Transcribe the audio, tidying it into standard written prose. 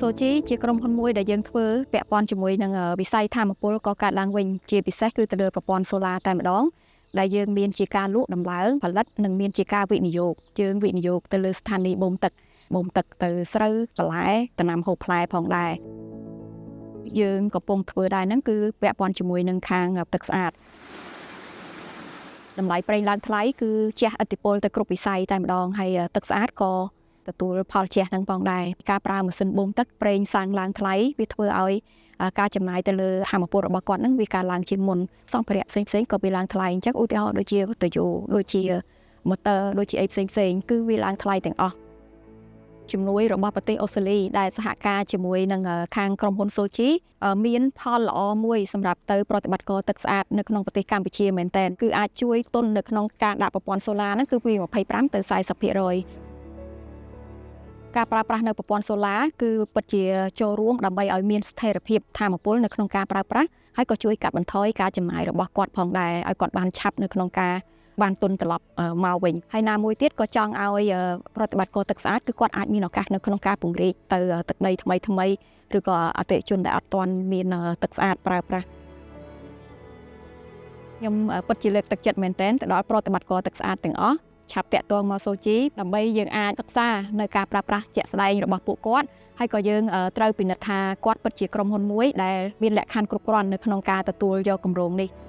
សូជីជាក្រុមហ៊ុនមួយដែលយើងធ្វើពាក់ព័ន្ធជាមួយនឹងវិស័យថាមពលក៏កើតឡើងវិញជាពិសេសគឺទៅលើប្រព័ន្ធសូឡាតែម្ដងដែលយើងមានជាការលក់ដំឡើងផលិតនិងមានជាការវិនិយោគយើងវិនិយោគទៅលើស្ថានីយ៍បូមទឹកបូមទឹកទៅស្រូវបន្លែដំណាំហូបផ្លែផងដែរយើងកំពុងធ្វើដែរហ្នឹងគឺពាក់ព័ន្ធជាមួយនឹងខាងទឹកស្អាតតម្លៃប្រេងឡើងថ្លៃគឺជះឥទ្ធិពលទៅគ្រប់វិស័យតែម្ដងហើយទឹកស្អាតក៏ទទួលផលជះហ្នឹងផងដែរការប្រើម៉ាស៊ីនបូមទឹកប្រេងសាំងឡើងថ្លៃវាធ្វើឲ្យការចំណាយទៅលើថាមពលរបស់គាត់ហ្នឹងវាកើនឡើងជាងមុនសម្ភារៈផ្សេងៗក៏វាឡើងថ្លៃអញ្ចឹងឧទាហរណ៍ដូចជាតយោដូចជាម៉ូទ័រដូចជាអីផ្សេងផ្សេងគឺវាឡើងថ្លៃទាំងអស់ជំនួយរបស់ប្រទេសអូស្ត្រាលីដែលសហការជាមួយនឹងខាងក្រុមហ៊ុនសូជីមានផលល្អមួយសម្រាប់ទៅប្រតិបត្តិការទឹកស្អាតនៅក្នុងប្រទេសកម្ពុជាមែនទែនគឺអាចជួយទុននៅក្នុងការដាក់ប្រព័ន្ធសូឡាហ្នឹងគឺពី25ទៅ40%ការប្រើប្រាស់នៅប្រព័ន្ធសូឡាគឺពិតជាចូលរួមដើម្បីឲ្យមានស្ថិរភាពថាមពលនៅក្នុងការប្រើប្រាស់ហើយក៏ជួយកាត់បន្ថយការចំណាយរបស់គាត់ផងដែរឲ្យគាត់បានឆាប់នៅក្នុងការបានទុនត្រឡប់មកវិញហើយណាមួយទៀតក៏ចង់ឲ្យប្រតិបត្តិការទឹកស្អាតគឺគាត់អាចមានឱកាសនៅក្នុងការពង្រីកទៅទឹកដីថ្មីថ្មីឬក៏អតិថិជនដែលអត់ទាន់មានទឹកស្អាតប្រើប្រាស់ខ្ញុំពិតជាលើកទឹកចិត្តមែនទែនទៅដល់ប្រតិបត្តិការទឹកស្អាតទាំងអស់ឆាប់តាក់ទងមកសូជីដើម្បីយើងអាចសិក្សានៅការប្រើប្រាស់ជាក់ស្ដែងរបស់ពួកគាត់ហើយក៏យើងត្រូវពិនិត្យថាគាត់ពិតជាក្រុមហ៊ុនមួយដែលមានលក្ខខណ្ឌគ្រប់គ្រាន់នៅក្នុងការទទួលយកគម្រោងនេះ។